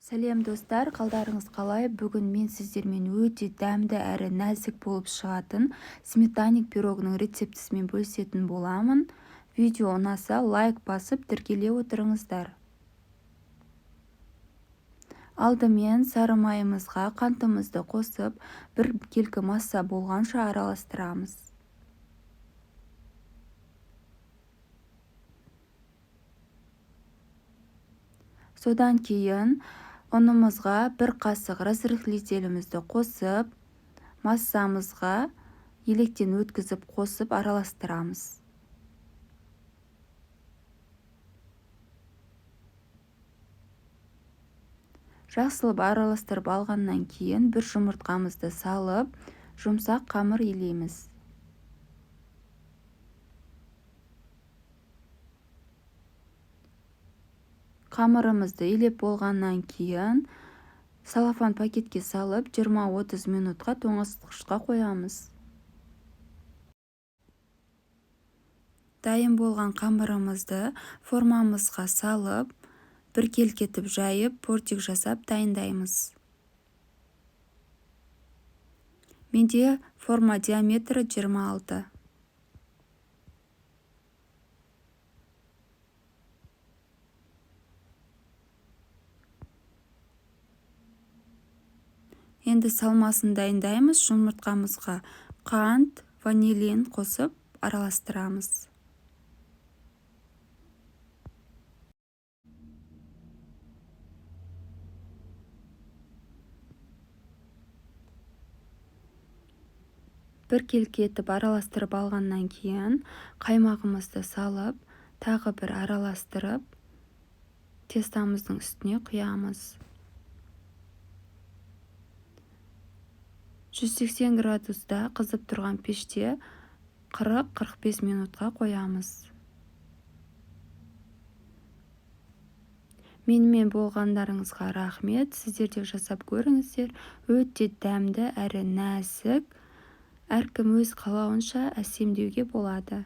Сәлем, достар! Қалдарыңыз қалай? Бүгін мен сіздермен өте дәмді әрі нәзік болып шығатын сметанник пирогының рецептісімен бөлісетін боламын. Видео ұнаса, лайк басып, тіркеле отырыңыздар. Алдымен сары майымызға қантымызды қосып, бір келкі масса болғанша араластырамыз. Содан кейін ұнымызға бір қасық разрыхлителімізді қосып, массамызға електен өткізіп қосып араластырамыз. Жақсылап араластырып алғаннан кейін бір жұмыртқамызды салып, жұмсақ қамыр илейміз. Қамырымызды илеп болғаннан кейін целлофан пакетке салып, 20-30 минутқа тоңазытқышқа қоямыз. Дайын болған қамырымызды формамызға салып, біркелкі етіп жайып, бортик жасап дайындаймыз. Менде форма диаметрі 26. Енді салмасын дайындаймыз. Жұмыртқамызға қант, ванилин қосып араластырамыз. Біркелкі етіп араластырып алғаннан кейін қаймағымызды салып, тағы бір араластырып, тестамыздың үстіне құямыз. 180 градуста қызып тұрған пеште 40-45 минутқа қоямыз. Менімен болғандарыңызға рахмет. Сіздер де жасап көріңіздер. Өте дәмді әрі нәзік. Әркім өз қалауынша әсемдеуге болады.